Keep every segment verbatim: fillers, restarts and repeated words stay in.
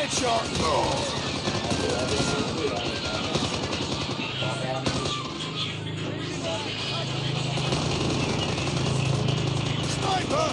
Headshot. Sniper.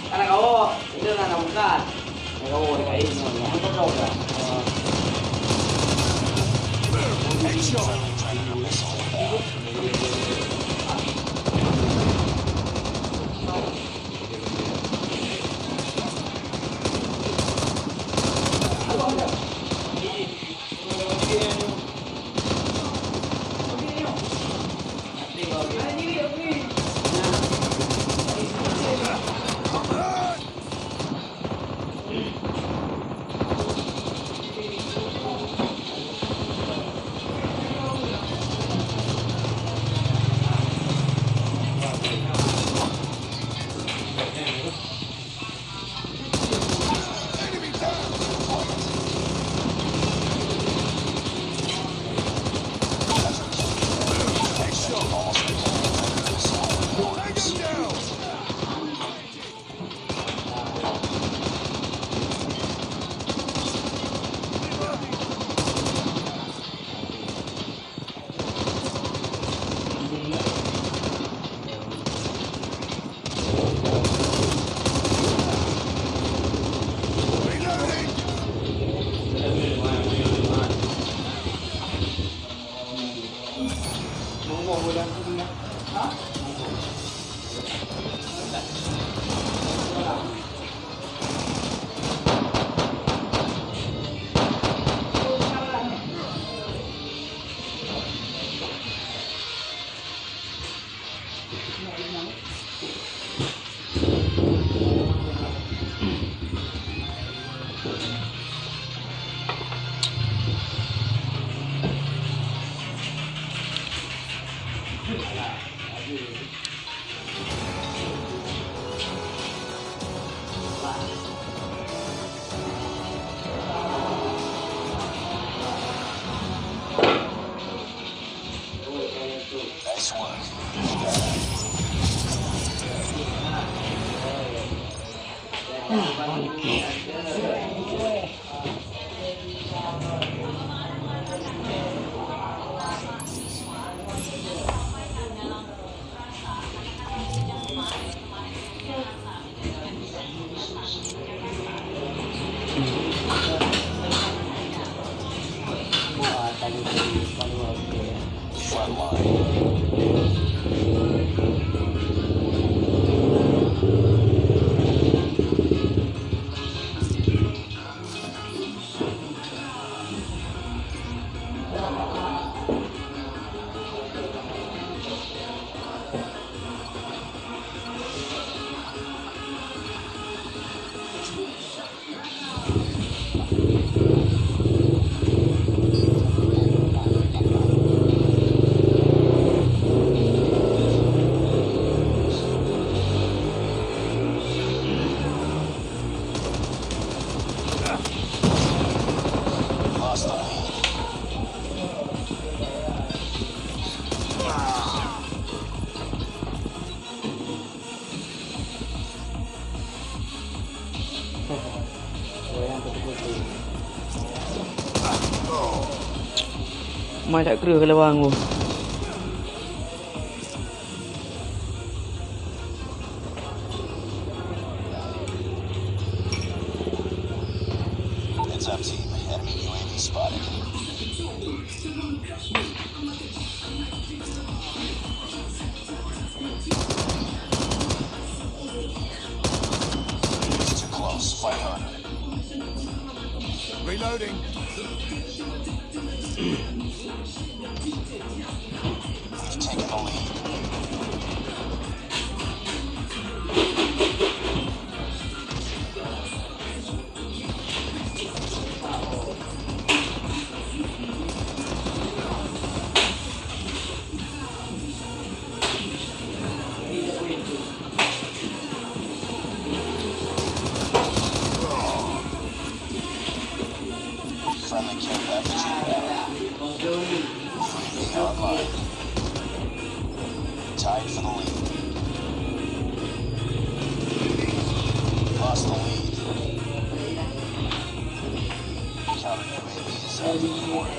Anak awak, itu lah nak bukan. Anak awak, dia kain. Headshot. Nice work. Mai that kreueh lawang tu. Heads up, team. Enemy U A V spotted. Too close. Fight harder. Reloading. Taking the lead. Friendly care package inbound. U A V online. Tied for the lead. Lost the lead. Counter U A V is out of the court.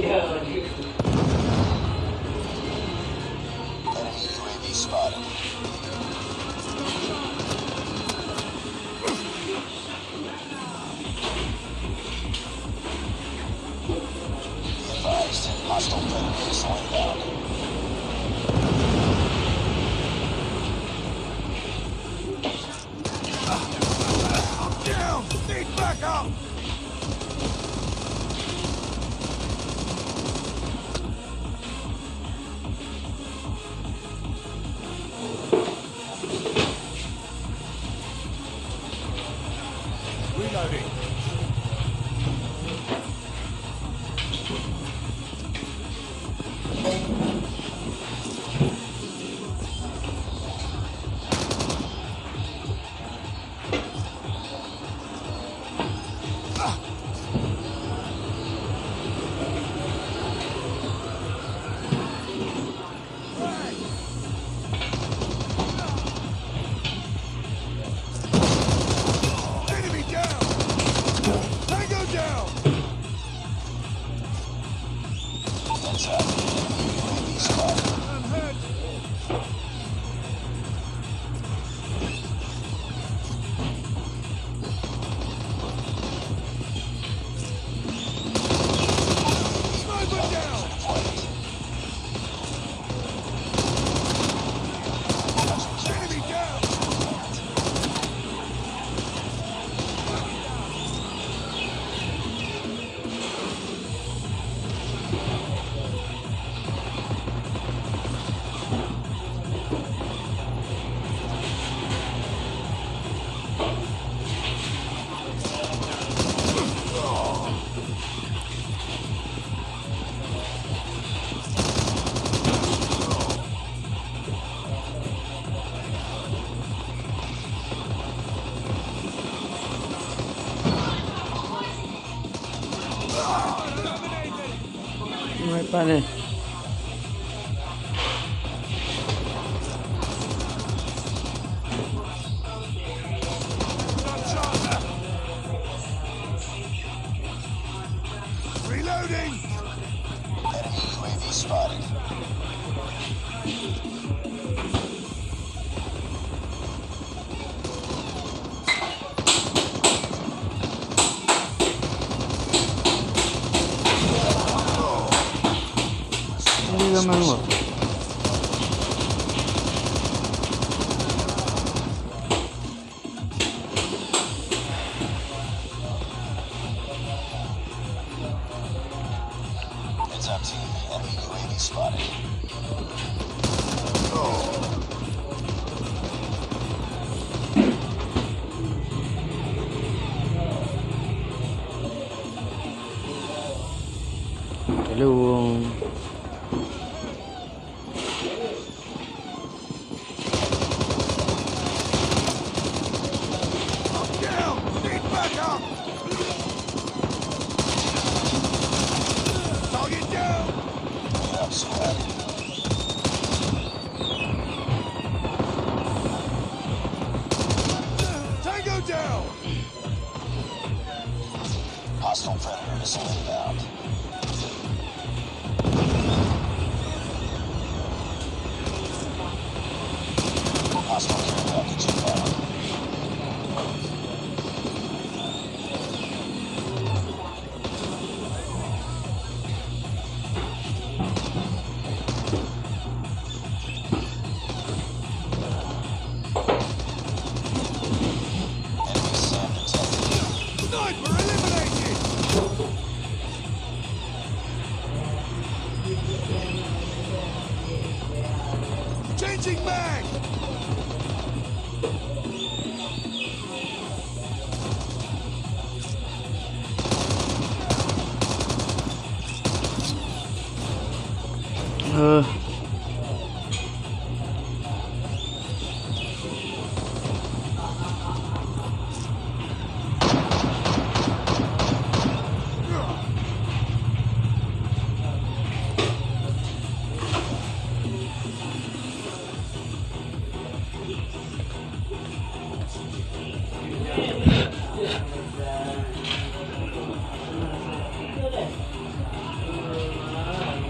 Enemy U A V spotted. Be advised, hostile predator missile inbound. Down! Need backup! Reloading. Enemy down! Tango down! Heads up. U A V spotted. I'm hurt. Sniper down! Enemy down! Mai pan ni. Reloading! Enemy U A V spotted. Ini zaman gua. Heads up, team. Enemy U A V spotted. Hello. Down! Need backup! Target down! Tango down! Hostile predator missile inbound. Hostile care package inbound. Sing back! Eh,